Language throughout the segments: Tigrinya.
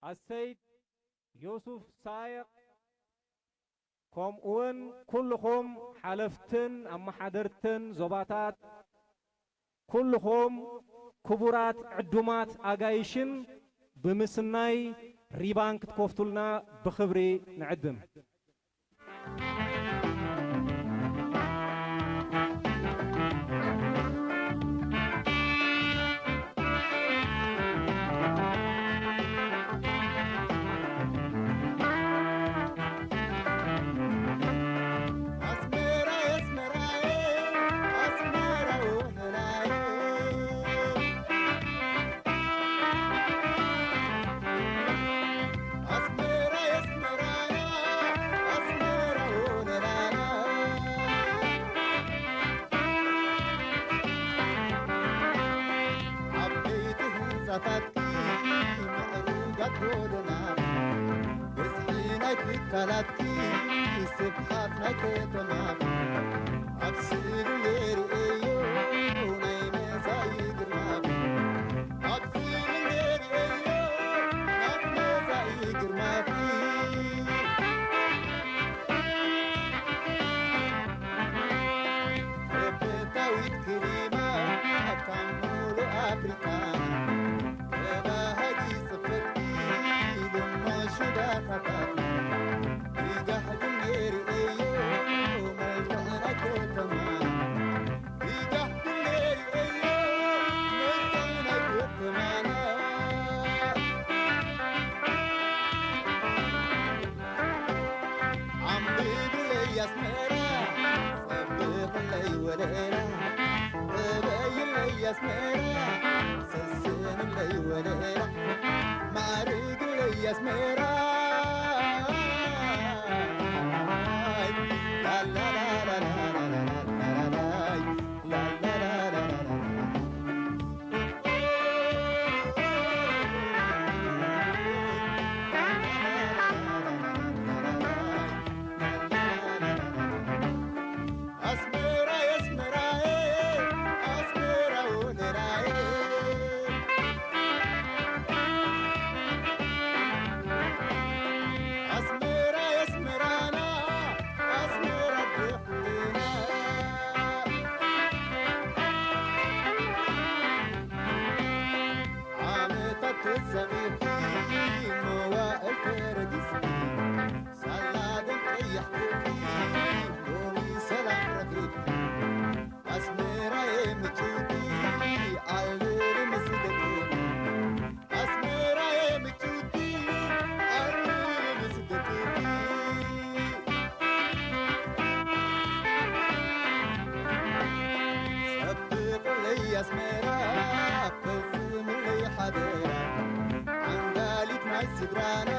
ኣሰይድ ዮሱፍ ሳይቕ፣ ከምኡውን ኩልኹም ሓለፍትን ኣመሓደርትን ዞባታት፣ ኩልኹም ክቡራት ዕዱማት ኣጋይሽን ብምስናይ ሪባን ክትከፍቱልና ብኽብሪ ንዕድም። ዓበይቲ ህንጻታትኪ ምዕሩጋት ጎደናት፣ ብዝሒ ናይ ትካላትኪ ስፍሓት ናይ ከተማት፣ ኣብ ስእሊ ርእዮ ናይ መጻኢ ግርማት፣ ኣብ ስእሊ ርእዮ ናይ መጻኢ ግርማት። ተፈታዊት ክሊማ ካብ ሙሉእ ኣፍሪቃ፣ ተባሃጊ ጽፈትኪ ልሙዕ ሽባኻታት፣ ብጋህዲ ርእዮ መልክዕ ናይ ከተማ፣ ብጋህዲ ርእዮ መልክዕ ናይ ከተማና። ዓምብብለይ ኣስመራ፣ ጸብቕለይ ወለላ፣ እበይለይ ኣስመራ፣ ሰስንለይ ወለላ፣ ማዕርግለይ ኣስመራ። ላላላላላላላላላይ፣ ላላላላላላላ። ኣስመራየ ኣስመራየ ኣስመራ ወለላየ። ኣስመራየ ኣስመራና ኣስመራ ኣደ ኩልና። ዓመታት ተሳቒኺ መዋእል ተረጊጽኪ፣ ሳላ ደም ቀይሕ ጌርኪ ሎሚ ሰላም ረኺብኪ። ኣስመራየ ምጭውቲ ዓልሊ ምስ ደቅኺ፣ ኣስመራየ ምጭውቲ ዓልሊ ምስ ደቅኺ። ጸብቕለይ ኣስመራ፣ ፈጽምለይ ሓደራ፣ ዓንጋሊት ናይ ስድራና፣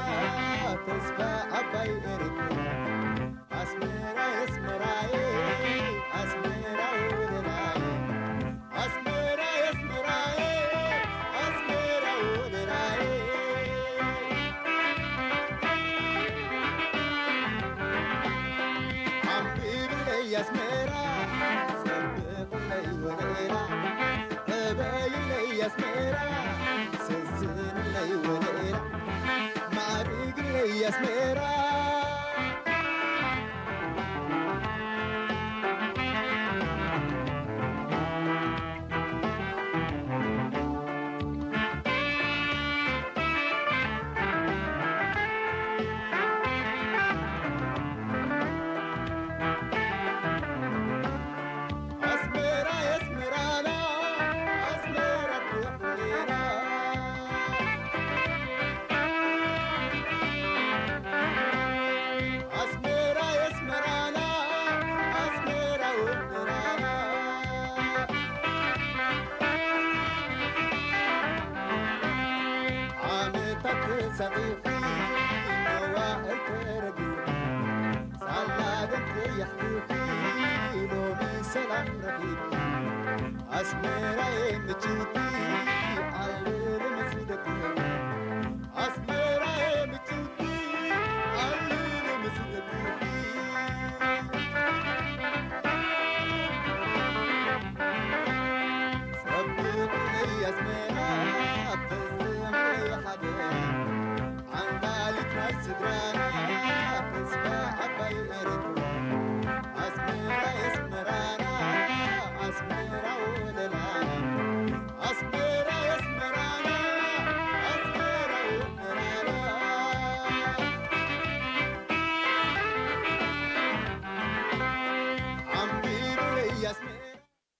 ተስፋ ዓባይ ኤርትራ። ኣስመራየ ኣስመራየ ኣስመራ ወለላየ፣ ኣስመራየ ኣስመራየ ኣስመራ ወለላየ። ዓምብብለይ ኣስመራ፣ ጸብቕለይ ወለላ፣ እበይለይ ኣስመራ፣ ሰስንለይ ወለላ፣ ማዕርግለይ ኣስመራ። ኣስመራ ኣስመራና ኣስመራ ኣደ ኩልና። ኣስመራ ኣስመራና ኣስመራ ወለላና። ዓመታት ተሳቒኺ መዋእል ተረጊጽኪ፣ ሳላ ደም ቀይሕ ጌርኪ ሎሚ ሰላም ረኺብኪ። ኣስመራየ ምጭውቲ ዓልሊ ምስ ደቅኺ፣ ኣስመራየ ምጭውቲ ዓልሊ ምስ ደቅኺ። ጸብቕለይ ኣስመራ፣ ፈጽምለይ ሓደራ፣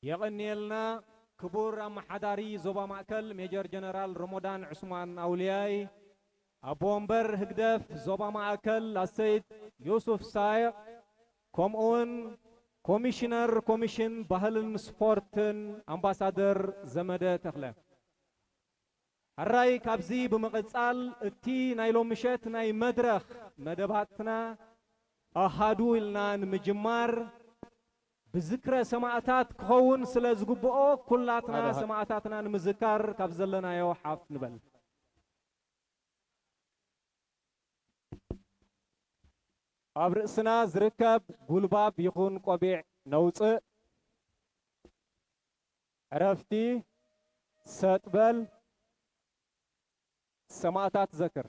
የቐንየልና ክቡር ኣመሓዳሪ ዞባ ማእከል ሜጀር ጀነራል ረሞዳን ዑስማን ኣውልያይ፣ ኣቦ ወንበር ህግደፍ ዞባ ማእከል ኣሰይድ ዩሱፍ ሳይቕ፣ ከምኡውን ኮሚሽነር ኮሚሽን ባህልን ስፖርትን ኣምባሳደር ዘመደ ተኽለ። ሕራይ ካብዚ ብምቕጻል እቲ ናይ ሎም ምሸት ናይ መድረኽ መደባትና ኣሃዱ ኢልና ንምጅማር ብዝክረ ሰማእታት ክኸውን ስለ ዝግብኦ ኩላትና ሓደ ሓደ። ሰማእታትና ንምዝካር ካብ ዘለናዮ ሓፍ ንበል። ኣብ ርእስና ዝርከብ ጉልባብ ይኹን ቆቢዕ ነውጽእ። ዕረፍቲ፣ ሰጥ በል፣ ሰማእታት ዘክር።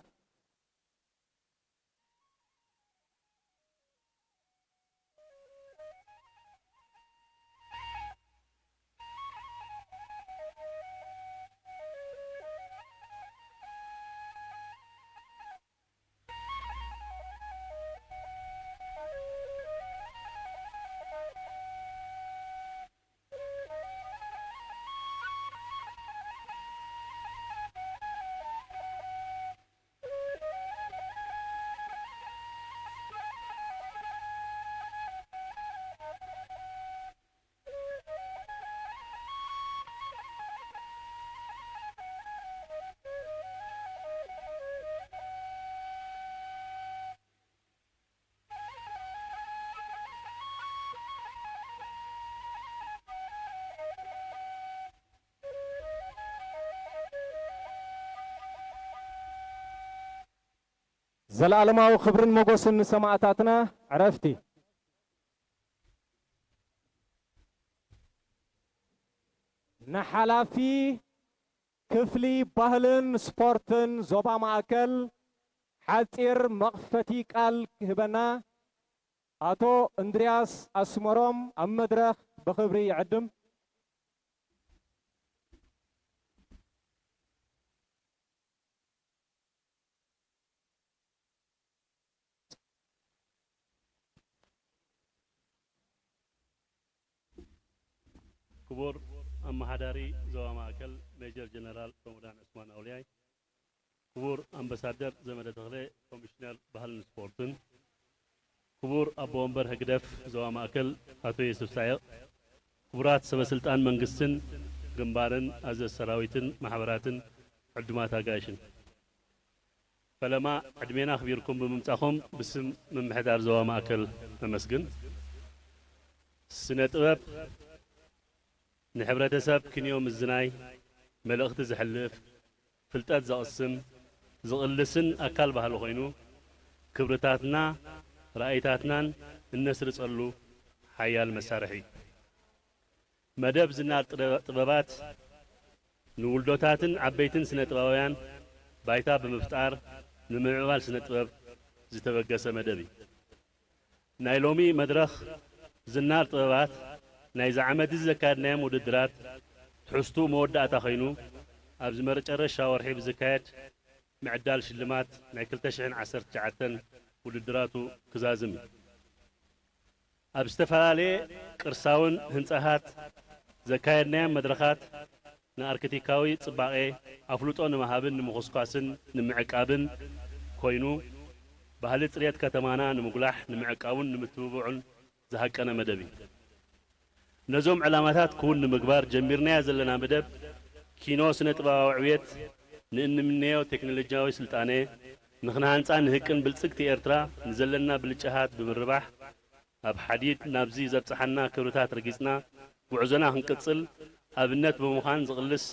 ዘለኣለማዊ ክብርን ሞገስን ንሰማእታትና። ዕረፍቲ። ንሓላፊ ክፍሊ ባህልን ስፖርትን ዞባ ማእከል ሓጺር መኽፈቲ ቃል ክህበና ኣቶ እንድርያስ ኣስመሮም ኣብ መድረኽ ብኽብሪ ይዕድም። ክቡር ኣመሓዳሪ ዞባ ማእከል ሜጀር ጀነራል ረመዳን ዑስማን ኣውልያይ፣ ክቡር ኣምባሳደር ዘመደ ተኽለ፣ ኮሚሽነር ባህልን ስፖርትን፣ ክቡር ኣቦ ወንበር ህግደፍ ዞባ ማእከል ኣቶ የሱፍ ሳይቕ፣ ክቡራት ሰበ ስልጣን መንግስትን ግንባርን፣ ኣዘዝቲ ሰራዊትን ማሕበራትን፣ ዕዱማት ኣጋይሽን፣ ፈለማ ዕድሜና ኣኽቢርኩም ብምምጻኹም ብስም ምምሕዳር ዞባ ማእከል ነመስግን። ስነ ጥበብ ንሕብረተሰብ ክንዮ ምዝናይ፣ መልእኽቲ ዘሕልፍ፣ ፍልጠት ዘቕስም፣ ዝቕልስን ኣካል ባህሊ ኮይኑ፣ ክብርታትና፣ ራእይታትናን እነስርጸሉ ሓያል መሳርሒ እዩ። መደብ ዝናር ጥበ-፣ ጥበባት ንውልዶታትን ዓበይትን ስነ ጥበባውያን ባይታ ብምፍጣር ንምምዕባል ስነ ጥበብ ዝተበገሰ መደብ እዩ። ናይ ሎሚ መድረኽ ዝናር ጥበባት ናይዚ ዓመት እዚ ዘካየድናዮም ውድድራት ትሕዝትኡ መወዳእታ ኮይኑ፣ ኣብዚ መጨረሻ ወርሒ ብዝካየድ ምዕዳል ሽልማት ናይ ክልተ ሽሕን ዓሰርተ ትሽዓተን ውድድራቱ ክዛዝም እዩ። ኣብ ዝተፈላለየ ቅርሳውን ህንጻታት ዘካየድናዮም መድረኻት ንኣርክቲካዊ ጽባቐ ኣፍልጦ ንምሃብን ንምኹስኳስን ንምዕቃብን ኮይኑ፣ ባህሊ ጽሬት ከተማና ንምጉላሕ፣ ንምዕቃቡን ንምትብብዑን ዝሃቀነ መደብ እዩ። ነዞም ዕላማታት ክውን ንምግባር ጀሚርናዮ ዘለና መደብ ኪኖ ስነ ጥበባዊ ዕብየት፣ ንእንምነዮ ቴክኖሎጂያዊ ስልጣነ፣ ንኽንሃንጻ ንህቅን ብልጽግቲ ኤርትራ ንዘለና ብልጫታት ብምርባሕ፣ ኣብ ሓዲድ ናብዚ ዘብጽሓና ክብርታት ረጊጽና፣ ጉዕዞና ክንቅጽል ኣብነት ብምዃን ዝቕልስ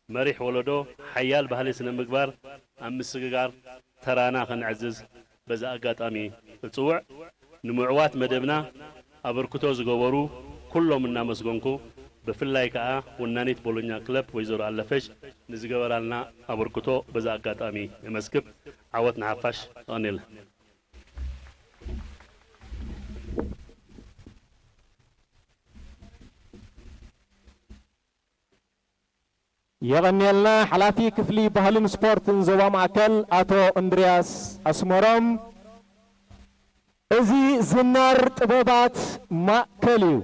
መሪሕ ወለዶ፣ ሓያል ባህሊ ስነ ምግባር ኣብ ምስግጋር ተራና ከነዕዝዝ በዚ ኣጋጣሚ እጽውዕ። ንምዕዋት መደብና ኣበርክቶ ዝገበሩ ኩሎም እናመስገንኩ፣ ብፍላይ ከኣ ወናኒት ቦሎኛ ክለብ ወይዘሮ ኣለፈሽ ንዝገበራልና ኣበርክቶ በዚ ኣጋጣሚ የመስግን። ዓወት ንሓፋሽ። የቐንየልና። የቐንየልና ሓላፊ ክፍሊ ባህልን ስፖርትን ዞባ ማእከል ኣቶ እንድርያስ ኣስመሮም። እዚ ዝናር ጥበባት ማእከል እዩ።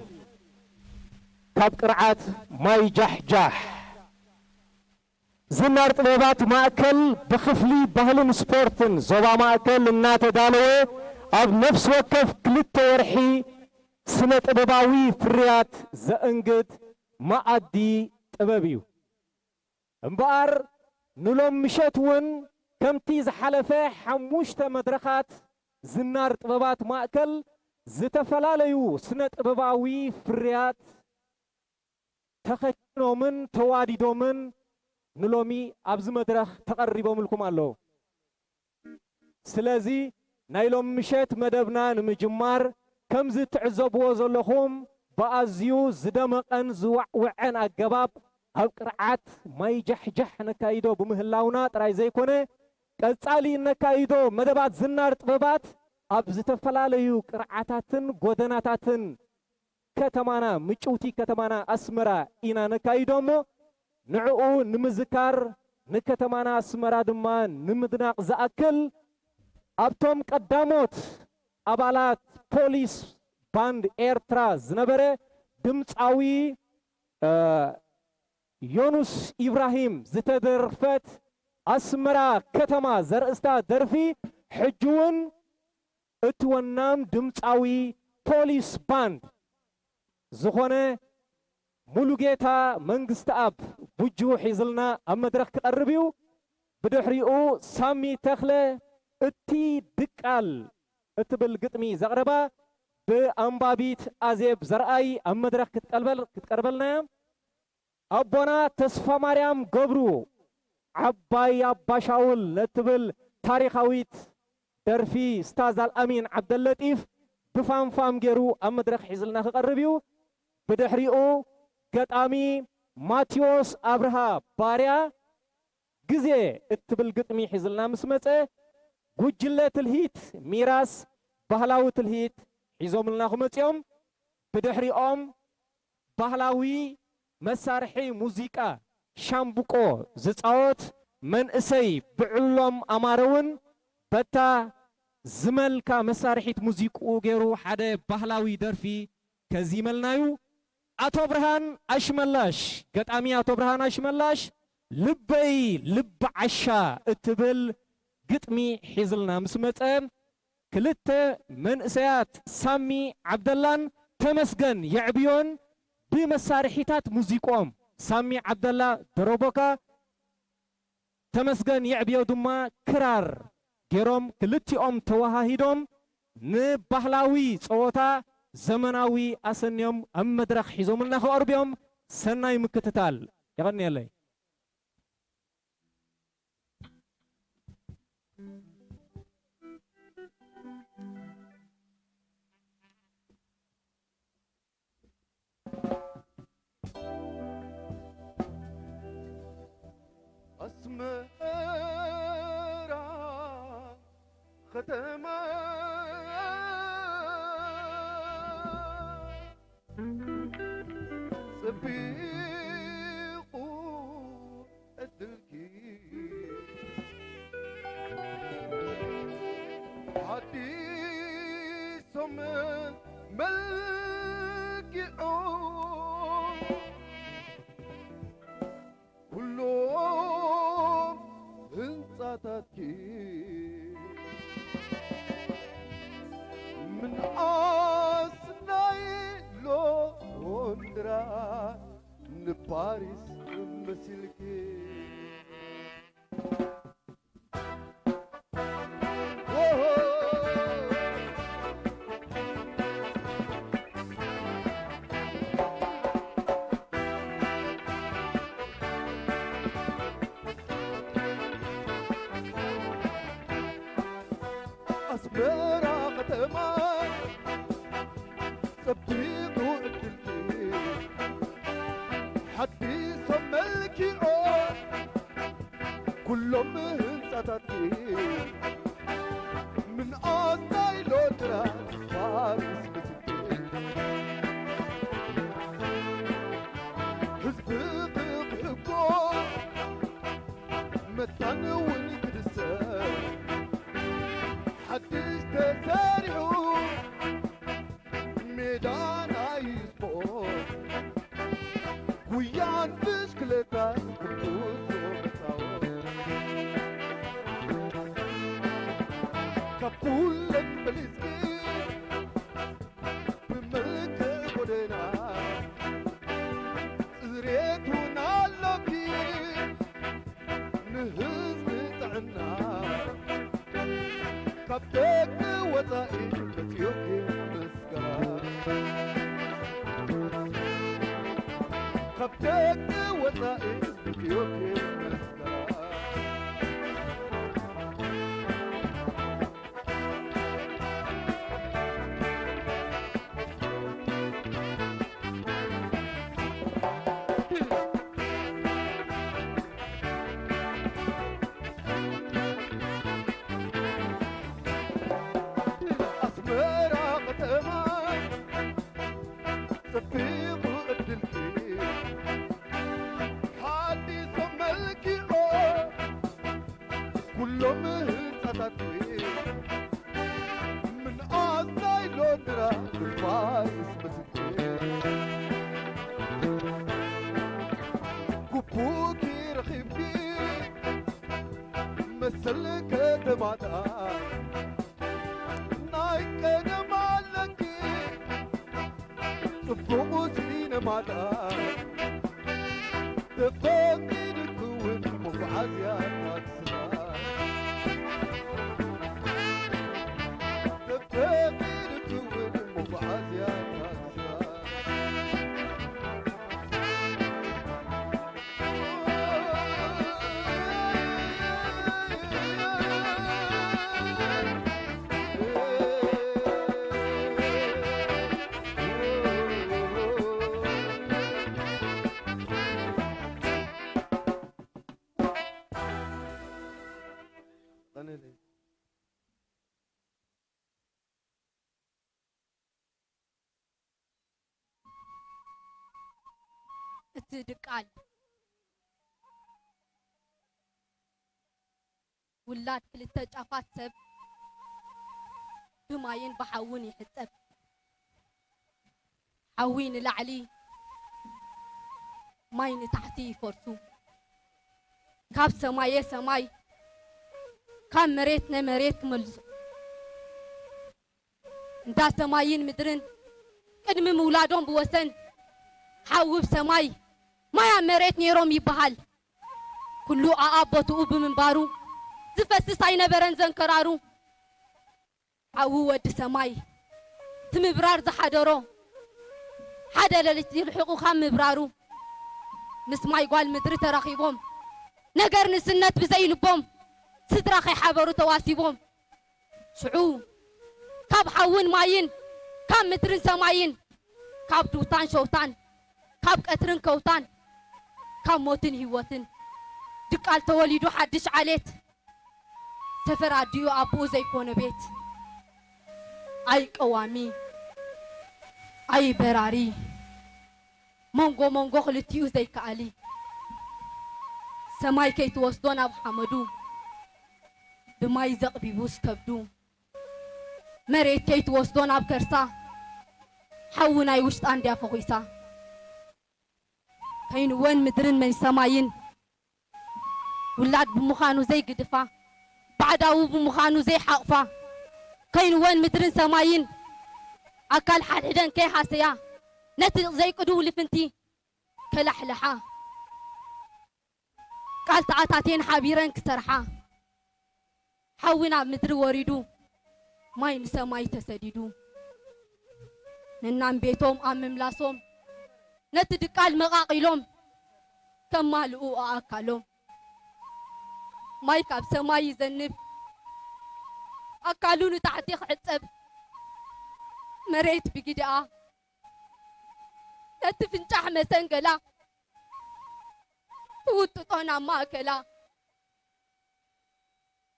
ካብ ቅርዓት ማይ ጃሕጃሕ ዝናር ጥበባት ማእከል ብክፍሊ ባህልን ስፖርትን ዞባ ማእከል እናተዳለወ ኣብ ነፍሲ ወከፍ ክልተ ወርሒ ስነ ጥበባዊ ፍርያት ዘእንግድ መኣዲ ጥበብ እዩ። እምበኣር ንሎም ምሸት እውን ከምቲ ዝሓለፈ ሓሙሽተ መድረኻት ዝናር ጥበባት ማእከል ዝተፈላለዩ ስነ ጥበባዊ ፍርያት ተኸቲኖምን ተዋዲዶምን ንሎሚ ኣብዚ መድረኽ ተቐሪቦምልኩም ኣለዉ። ስለዚ ናይ ሎም ምሸት መደብና ንምጅማር ከምዚ ትዕዘብዎ ዘለኹም ብኣዝዩ ዝደመቐን ዝዋዕወዐን ኣገባብ ኣብ ቅርዓት ማይ ጃሕጃሕ ነካይዶ ብምህላውና ጥራይ ዘይኮነ ቀጻሊ እነካይዶ መደባት ዝናር ጥበባት ኣብ ዝተፈላለዩ ቅርዓታትን ጎደናታትን ከተማና ምጭውቲ ከተማና ኣስመራ ኢና ነካይዶ እሞ ንዕኡ ንምዝካር ንከተማና ኣስመራ ድማ ንምድናቕ ዝኣክል ኣብቶም ቀዳሞት ኣባላት ፖሊስ ባንድ ኤርትራ ዝነበረ ድምፃዊ ዮኑስ ኢብራሂም ዝተደርፈት ኣስመራ ከተማ ዘርእስታ ደርፊ ሕጂ እውን እቲ ወናም ድምፃዊ ፖሊስ ባንድ ዝኾነ ሙሉጌታ መንግስተኣብ ቡጁ ሒዝልና ኣብ መድረኽ ክቐርብ እዩ። ብድሕሪኡ ሳሚ ተኽለ እቲ ድቃል እትብል ግጥሚ ዘቕረባ ብኣንባቢት ኣዜብ ዘርኣይ ኣብ መድረኽ ክትቀልበል ክትቀርበልና እያ። ኣቦና ተስፋ ማርያም ገብሩ ዓባይ ኣባ ሻውል ነትብል ታሪኻዊት ደርፊ ስታዝ ኣልኣሚን ዓብደለጢፍ ብፋምፋም ገይሩ ኣብ መድረኽ ሒዝልና ክቐርብ እዩ። ብድሕሪኡ ገጣሚ ማቴዎስ ኣብርሃ ባርያ ግዜ እትብል ግጥሚ ሒዝልና ምስ መጸ ጉጅለ ትልሂት ሚራስ ባህላዊ ትልሂት ሒዞምልና ክመጽኦም ብድሕሪኦም ባህላዊ መሳርሒ ሙዚቃ ሻምብቆ ዝጻወት መንእሰይ ብዕሎም ኣማረ እውን በታ ዝመልካ መሳርሒት ሙዚቅኡ ገይሩ ሓደ ባህላዊ ደርፊ ከዚመልና እዩ። ኣቶ ብርሃን ኣሽመላሽ፣ ገጣሚ ኣቶ ብርሃን ኣሽመላሽ ልበይ ልቢ ዓሻ እትብል ግጥሚ ሒዝልና ምስ መጸ ክልተ መንእሰያት ሳሚ ዓብደላን ተመስገን የዕብዮን ብመሳርሒታት ሙዚቆም ሳሚ ዓብደላ ደሮቦካ ተመስገን የዕብዮ ድማ ክራር ገይሮም ክልቲኦም ተወሃሂዶም ንባህላዊ ፀወታ ዘመናዊ ኣሰንዮም ኣብ መድረኽ ሒዞምልና ክቐርቡ እዮም። ሰናይ ምክትታል። የቐንየለይ። ኣስመራ ከተማ ጽቢቑ ዕድልኪ ሓዲሶም መልኪዖም ኩሎም ህንጻታትኪ ምንኣስ ናይ ሎንድራ ንፓሪስ መሲልኪ። ኣስመራ ከተማ ጸቢቑ ዕድልኪ ሓዲሶም መልኪዖም ኩሎም ህንጻታትኪ ምንኣስ ናይ ሎንድራ ፓሪስ ምስልኪ ህዝቢ ክሕጎ መታን እውን ክድሰ ሓድሽ ተሰሪሑ ሜዳ ናይ ስፖርት ደቂ ወጻኢ ኢትዮጵያ መስከራ። ኣስመራ ከተማ ጽቢቑ ዕድልኪ ሓዲሶም መልኪኦ ኩሎም ህንጻታትኪ ምንኣስ ናይ ሎንድራ ዱባይስ ምስኪ ግቡኪ ረኺብኪ መሰል ከተማታት ናይ ቀደም ኣለኪ ጽቡቕ ሲነማታት ተፈቒዱ ክውን መጓዓዝያ ታክስታት ተፈቒዱ ክውን መጓዓዝያ ታክስታት። እቲ ድቃል ውላድ ክልተ ጫፋት ሰብ ብማይን ብሓውን ይሕጸብ። ሓዊ ንላዕሊ ማይ ንታሕቲ ይፈርሱ። ካብ ሰማየ ሰማይ ካብ መሬት ነመሬት ክመልሱ እንዳ ሰማይን ምድርን ቅድሚ ምውላዶም ብወሰን ሓዊ ብ ሰማይ ማይ ኣብ መሬት ነይሮም ይበሃል። ኩሉ ኣኣብ ቦትኡ ብምንባሩ ዝፈስስ ኣይነበረን ዘንከራሩ። ሓዊ ወዲ ሰማይ ትምብራር ዝሓደሮ ሓደ ሌሊት ይልሕቑ ካብ ምብራሩ ምስ ማይ ጓል ምድሪ ተራኺቦም ነገር ንስነት ብዘይልቦም ስድራ ከይሓበሩ ተዋሲቦም ሽዑ ካብ ሓውን ማይን ካብ ምድርን ሰማይን ካብ ዱታን ሸውታን ካብ ቀትርን ከውታን ካብ ሞትን ህይወትን ድቃል ተወሊዱ ሓድሽ ዓሌት ሰፈር ኣዲኡ ኣቦኡ ዘይኮነ ቤት ኣይ ቀዋሚ ኣይ በራሪ መንጎ መንጎ ክልቲኡ ዘይከኣሊ ሰማይ ከይትወስዶ ናብ ሓመዱ ብማይ ዘቕቢቡስ ከብዱ መሬት ከይትወስዶ ናብ ከርሳ ሓዊ ናይ ውሽጣ እንድያ ፈኺሳ ከይንወን ምድርን መን ሰማይን ውላድ ብምዃኑ ዘይግድፋ ባዕዳዊ ብምዃኑ ዘይሓቕፋ ከይንወን ምድርን ሰማይን ኣካል ሓድሕደን ከይሃሰያ ነቲ ዘይቅዱው ልፍንቲ ከላሕልሓ ቃል ተኣታትየን ሓቢረን ክሰርሓ ሓዊ ናብ ምድሪ ወሪዱ ማይ ንሰማይ ተሰዲዱ ነናም ቤቶም ኣብ ምምላሶም ነቲ ድቃል መቓቒሎም ከማልኡ ኣኣካሎም ማይ ካብ ሰማይ ይዘንብ ኣካሉ ንታሕቲ ክሕጸብ መሬት ብጊደኣ ነቲ ፍንጫሕ መሰንገላ ትውጥጦ ናብ ማእከላ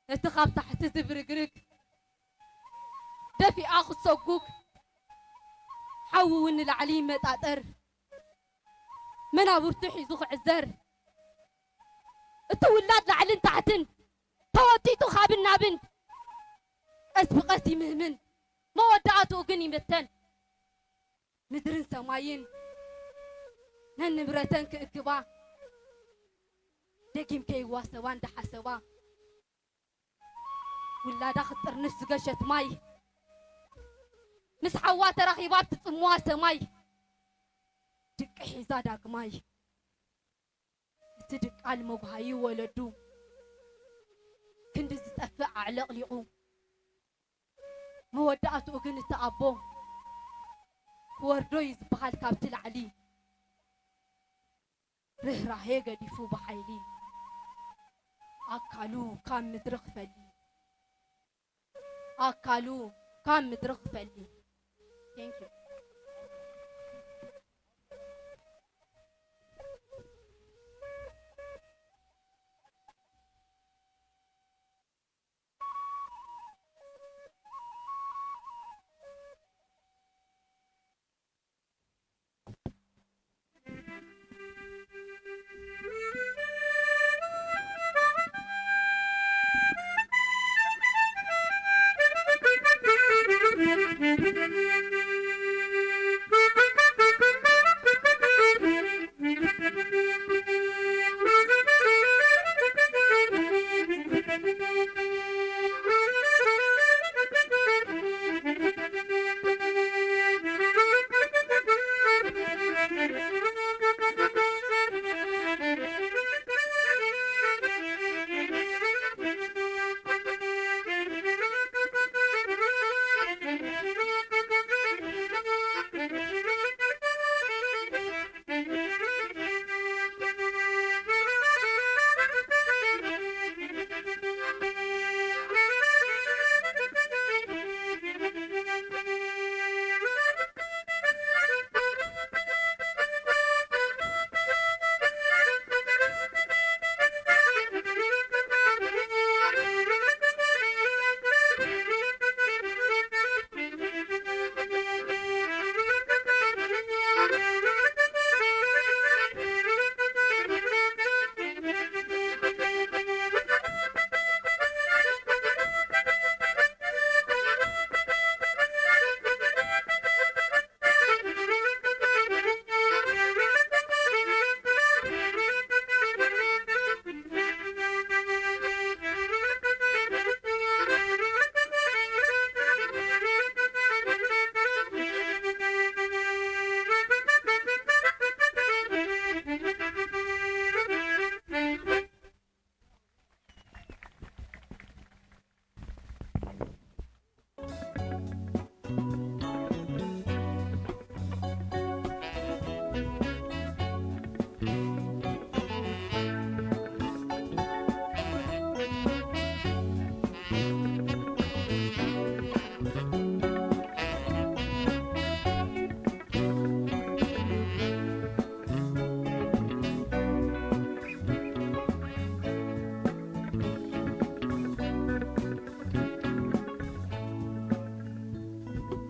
ነቲ ካብ ታሕቲ ዝብርግርግ ደፊኣ ክትሰጉግ ሓዊ እውን ንላዕሊ ይመጣጠር መናብርቱ ሒዙ ክዕዘር እቲ ውላድ ላዕልን ታሕትን ተወጢጡ ካብን ናብን ቀስ ብቀስ ይምህምን መወዳእትኡ ግን ይምተን ምድርን ሰማይን ነንብረተን ክእክባ ደጊም ከይዋሰባ እንዳሓሰባ ውላዳ ክትጥርንፍ ዝገሸት ማይ ምስ ሓዋ ተራኺባ ብትጽምዋ ሰማይ ድቂ ሒዛ ዳግማይ እቲ ድቃል መጉሃዩ ወለዱ ክንዲ ዝጠፍእ ኣዕለቕሊቑ መወዳእትኡ ግን እቲ ኣቦ ክወርዶ እዩ ዝበሃል ካብቲ ላዕሊ ርህራሄ ገዲፉ ብሓይሊ ኣካሉ ካብ ምድሪ ክፈሊ፣ ኣካሉ ካብ ምድሪ ክፈሊ። Thank you።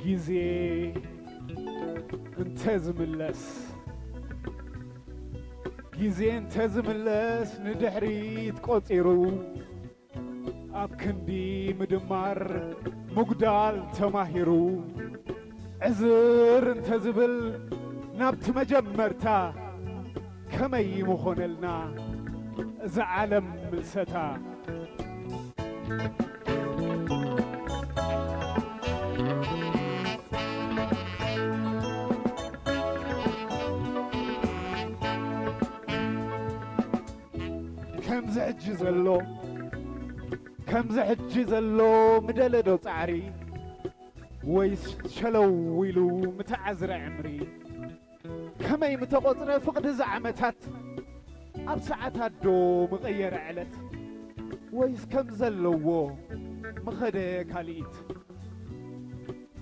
ግዜ እንተ ዝምለስ፣ ግዜ እንተ ዝምለስ ንድሕሪት ቆጺሩ፣ ኣብ ክንዲ ምድማር ምጉዳል ተማሂሩ፣ ዕዝር እንተ ዝብል ናብቲ መጀመርታ፣ ከመይ ምኾነልና እዛ ዓለም ምልሰታ? ከምዚ ሕጂ ዘሎ፣ ከምዚ ሕጂ ዘሎ ምደለዶ ጻዕሪ፣ ወይስ ሸለው ኢሉ ምተዓዝረ ዕምሪ? ከመይ ምተቖጽረ ፍቕዲ እዚ ዓመታት፣ ኣብ ሰዓታት ዶ ምቐየረ ዕለት? ወይስ ከም ዘለዎ ምኸደ ካልኢት?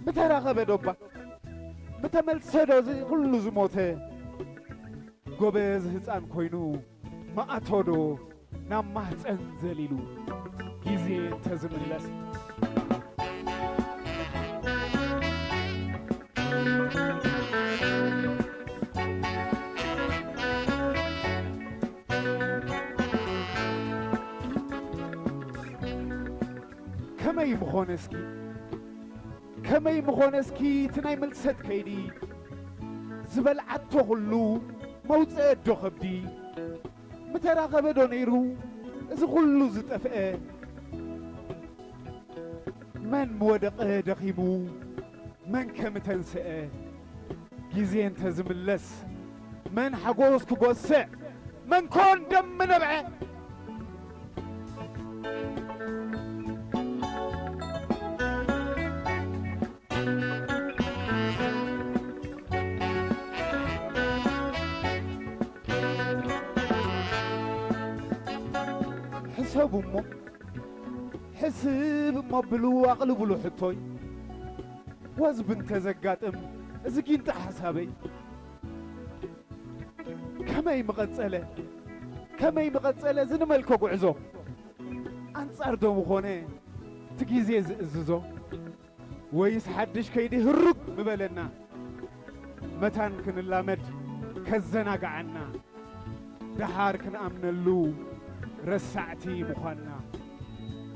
ምተራኸበ ዶ እባ? ምተመልሰ ዶ እዚ ኩሉ ዝሞተ? ጎበዝ ህጻን ኮይኑ መኣቶ ዶ ናብ ማህጸን ዘሊሉ? ግዜ እንተዝምለስ። ከመይ ምኾነ እስኪ? ከመይ ምኾነ እስኪ እቲ ናይ ምልሰት ከይዲ? ዝበልዓቶ ኩሉ መውጽአ ዶ ከብዲ? ምተራኸበ ዶ ነይሩ እዚ ኩሉ ዝጠፍአ? መን ምወደቐ ደኺሙ? መን ከ ምተንስአ? ግዜ እንተ ዝምለስ መን ሓጎስ ክጎስዕ? መን ኮን ደም ምነብዐ? ሕሰቡ እሞ፣ ሕስብ እሞ ብሉ ኣቕልብሉ ሕቶይ። ወዝቢ እንተዘጋጥም እዚ ጊንጢ ሓሳበይ፣ ከመይ ምቐጸለ፣ ከመይ ምቐጸለ እዚ ንመልኮ ጉዕዞ? ኣንጻር ዶ ምኾነ እቲ ግዜ ዝእዝዞ? ወይስ ሓድሽ ከይዲ ህሩግ ምበለና? መታን ክንላመድ ከዘናግዓና፣ ደሓር ክንኣምነሉ ረሳዕቲ ምዃንና፣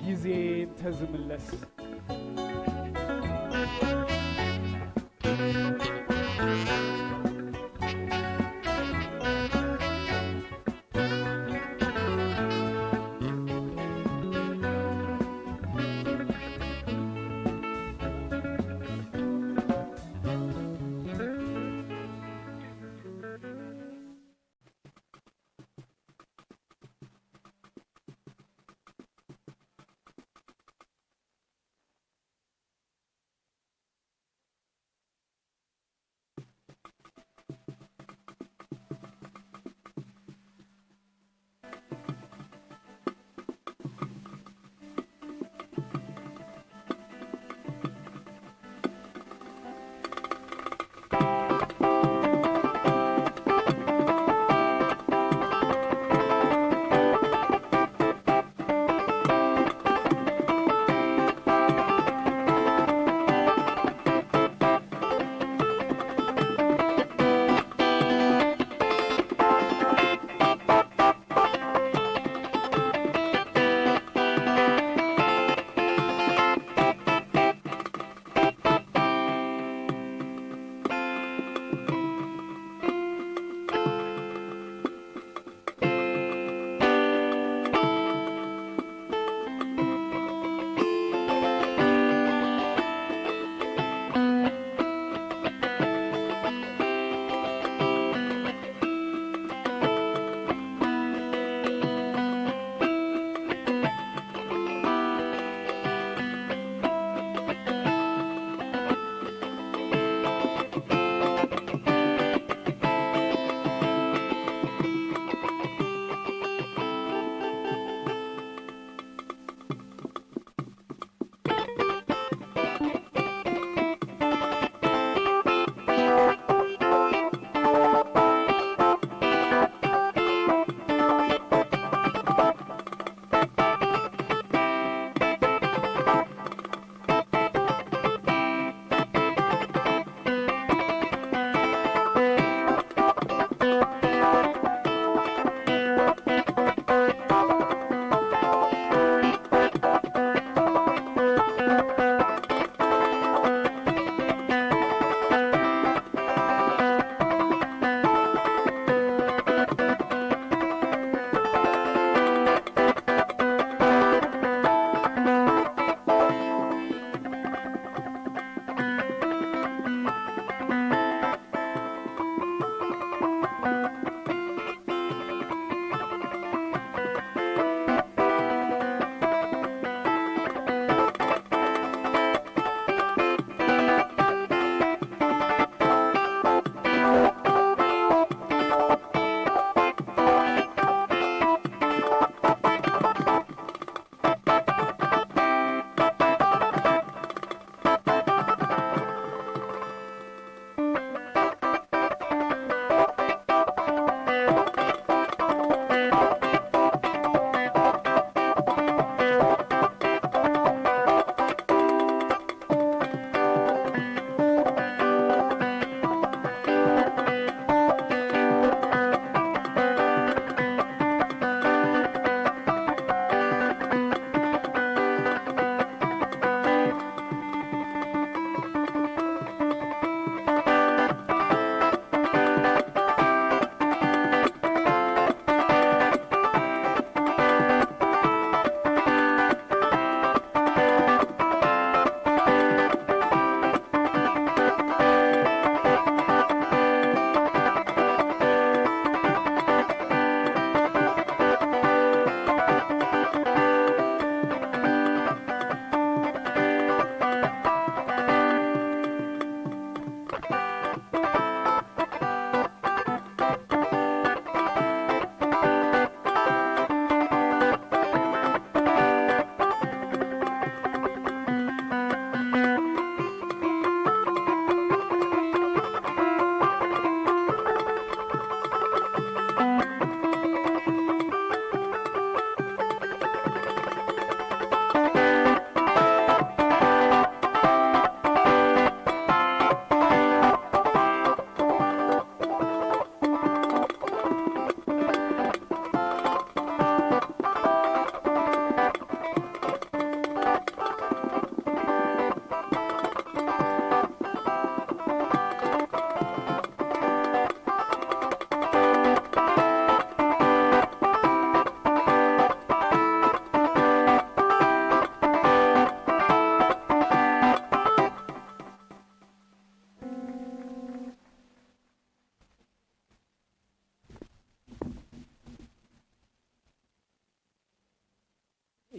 ግዜ እንተዝምለስ።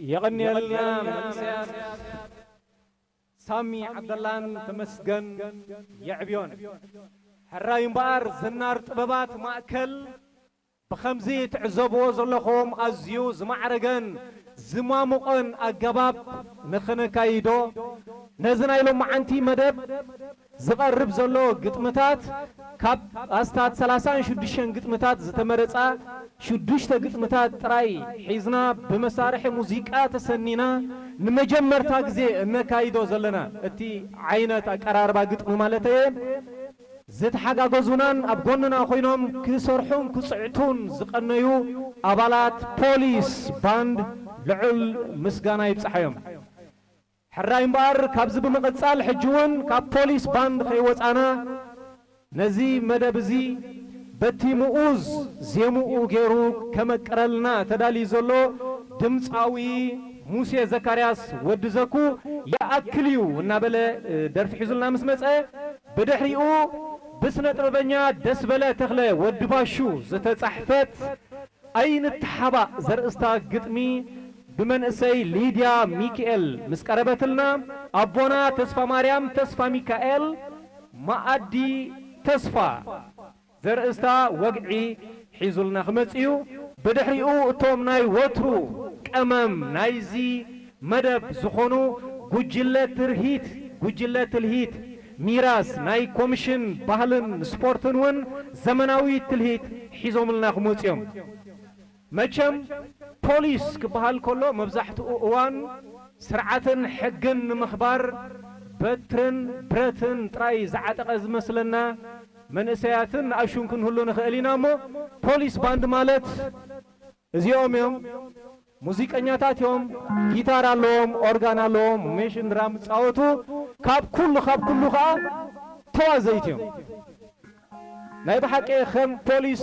የቐንየልና መንእሰያት ሳሚ ዓብደላን ተመስገን የዕብዮን። ሕራይ እምበኣር ዝናር ጥበባት ማእከል ብኸምዚ ትዕዘብዎ ዘለኹም ኣዝዩ ዝማዕረገን ዝማሙቐን ኣገባብ ንኽነካይዶ፣ ነዚ ናይ ሎማዓንቲ መደብ ዝቐርብ ዘሎ ግጥምታት፣ ካብ ኣስታት ሰላሳን ሽዱሽተን ግጥምታት ዝተመረጻ ሽዱሽተ ግጥምታት ጥራይ ሒዝና ብመሳርሒ ሙዚቃ ተሰኒና ንመጀመርታ ግዜ እነካይዶ ዘለና። እቲ ዓይነት ኣቀራርባ ግጥሚ ማለተየ፣ ዝተሓጋገዙናን ኣብ ጎንና ኮይኖም ክሰርሑን ክጽዕቱን ዝቐነዩ ኣባላት ፖሊስ ባንድ ልዑል ምስጋና ይብጽሓዮም። ሕራይ እምበኣር፣ ካብዚ ብምቕጻል ሕጂ እውን ካብ ፖሊስ ባንድ ከይወጻና፣ ነዚ መደብ እዚ በቲ ምኡዝ ዜምኡ ገይሩ ከመቅረልና ተዳልዩ ዘሎ ድምጻዊ ሙሴ ዘካርያስ ወዲ ዘኩ ይኣክል እዩ እናበለ፣ እ፣ ደርፊ ሒዙልና ምስ መጸ፣ ብድሕሪኡ ብስነ ጥበበኛ ደስበለ ተኽለ ወዲ ባሹ ዝተጻሕፈት ኣይንተሓባእ ዘርእስታ ግጥሚ ብመንእሰይ ሊድያ ሚኪኤል ምስ ቀረበትልና፣ ኣቦና ተስፋ ማርያም ተስፋ ሚካኤል መኣዲ ተስፋ ዘርእስታ ወግዒ ሒዙልና ክመጽእ እዩ። ብድሕሪኡ እቶም ናይ ወትሩ ቀመም ናይዚ መደብ ዝኾኑ ጉጅለ ትርሂት፣ ጉጅለ ትልሂት ሚራስ ናይ ኮሚሽን ባህልን ስፖርትን እውን ዘመናዊ ትልሂት ሒዞምልና ክመጹ እዮም። መቸም ፖሊስ ክበሃል ከሎ መብዛሕትኡ እዋን ስርዓትን ሕግን ንምኽባር በትርን ብረትን ጥራይ ዝዓጠቐ ዝመስለና መንእሰያትን ንኣሽቱን ክንህሉ ንኽእል ኢና እሞ፣ ፖሊስ ባንድ ማለት እዚኦም እዮም። ሙዚቀኛታት እዮም። ጊታር ኣለዎም፣ ኦርጋን ኣለዎም፣ ሜሽን ድራም ዝጻወቱ፣ ካብ ኩሉ፣ ካብ ኩሉ ኸኣ ተዋዘይቲ እዮም። ናይ ብሓቂ ከም ፖሊስ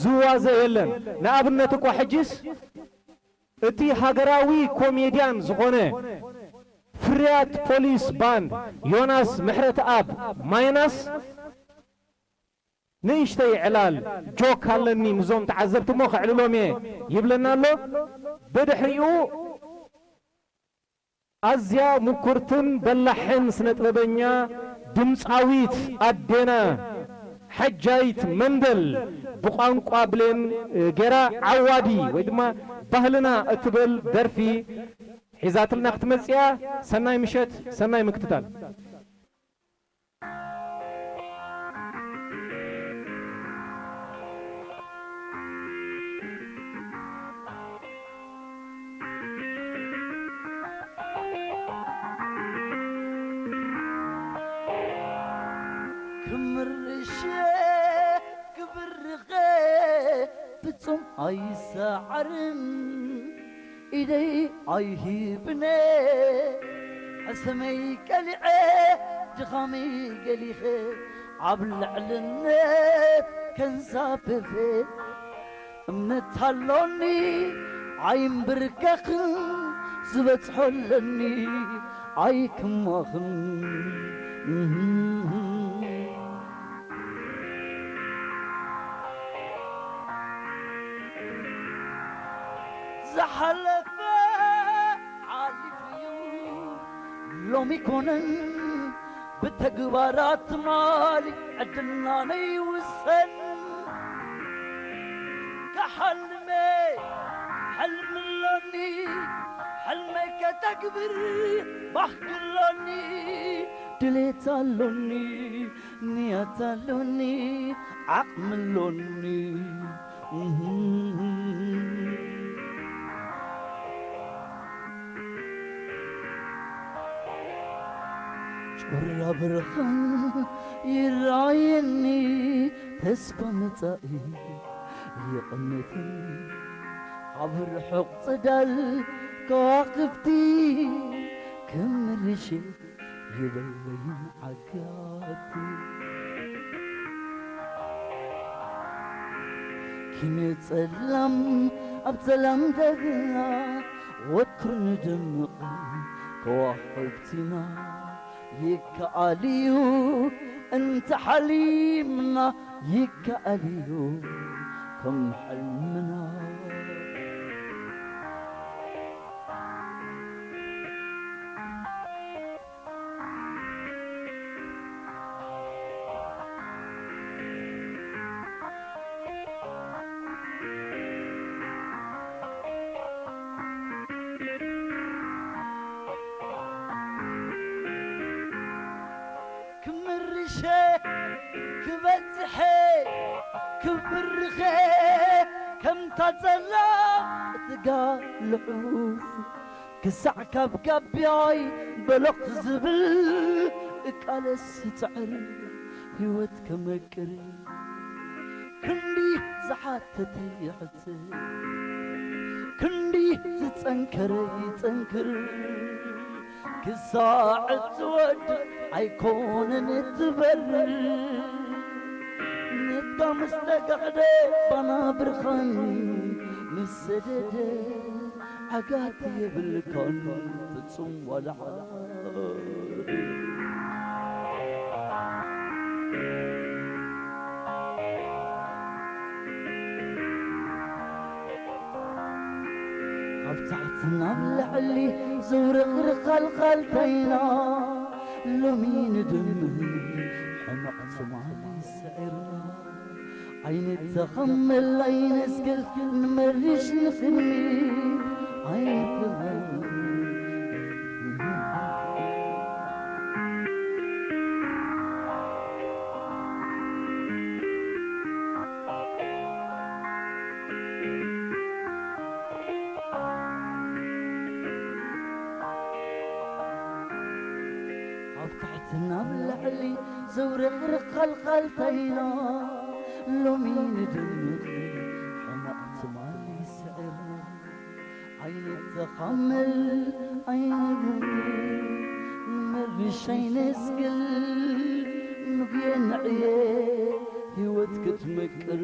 ዝዋዘ የለን። ንኣብነት እኮ ሕጂስ እቲ ሃገራዊ ኮሜድያን ዝኾነ ፍርያት ፖሊስ ባንድ ዮናስ ምሕረተኣብ ማይናስ ንእሽተይ ዕላል ጆክ ኣለኒ፣ ምስዞም ተዓዘብቲ እሞ ከዕልሎም እየ ይብለና ኣሎ። ብድሕሪኡ ኣዝያ ምኩርትን በላሕን ስነ ጥበበኛ ድምጻዊት ኣዴና ሓጃይት መንደል ብቋንቋ ብሌን፣ እ፣ ጌራ ዓዋዲ ወይ ድማ ባህልና እትብል ደርፊ ሒዛትልና ክትመጽእ እያ። ሰናይ ምሸት፣ ሰናይ ምክትታል። ክምርሽ ክብርኸ ፍጹም ኣይሰዓርን፣ ኢደይ ኣይሂብነ ሕሰመይ ቀሊዐ ድኻመይ ገሊኸ ኣብ ልዕልነት ከንሳፍፍ እምነት ኣሎኒ ኣይምብርከኽን ዝበጽሖ ኣለኒ ኣይክሞኽን። ዝሓለፈ ሓሊፉ እዩ ሎሚ ኮነን ብተግባራት ትማሊ ዕድልና ነይውሰን። ክሓልመ ሕልሚ ኣሎኒ ሕልመይ ከተግብር ባህጊ ኣሎኒ ድሌት ኣሎኒ ንያት ኣሎኒ ዓቕሚ ኣሎኒ። ጩራ ብርሃን ይረኣየኒ ተስፋ መጻኢ ይቕንትን ኣብ ርሑቕ ጽዳል ከዋኽብቲ ክምርሽ ይበለይ ዓጋቲ። ኪነ ጸላም ኣብ ጸላም ደግና ወትሩ ንደምቕ ከዋኽብትና ይከኣል እዩ እንተ ሓሊምና ይከኣል እዩ ከም ሕልምና። ክብርኸ ከምታ ጸላም እትጋልሑ ክሳዕ ካብ ጋቢያይ በሎኽ ዝብል እቃለስ ይጽዕር ህይወት ከመቅር ክንዲ ዝሓተተ ይሕጽር ክንዲ ዝጸንከረ ይጸንክር ክሳዕ እትወድቕ ኣይኮነን እትበርር። ኔትካ ምስ ተጋህደ ባና ብርሃን ምስ ሰደደ ዓጋቲ የብልካን ፍጹም ዋላ ሓደ። ካብ ታሕቲ ናብ ላዕሊ ዘውረቕርቕ ቓልቓልታይና ሎሚ ንደምም ሕመቕ ትማሊ ስዒርና ኣይንተኸመል ኣይነስክል ንመርሽ ንኽኒ ኣይንተኸመል ካብ ታሕቲ ናብ ላዕሊ ዘውረቕርቕ ቓልቓልታይና ሎሚ ንደምቕ ሕመቕ ትማሊ ስዒርና ኣይንተኻመል ኣይንግምግም ንመርሽ ኣይነስግል ንጉየ ንዕየ ህይወት ክትመቅር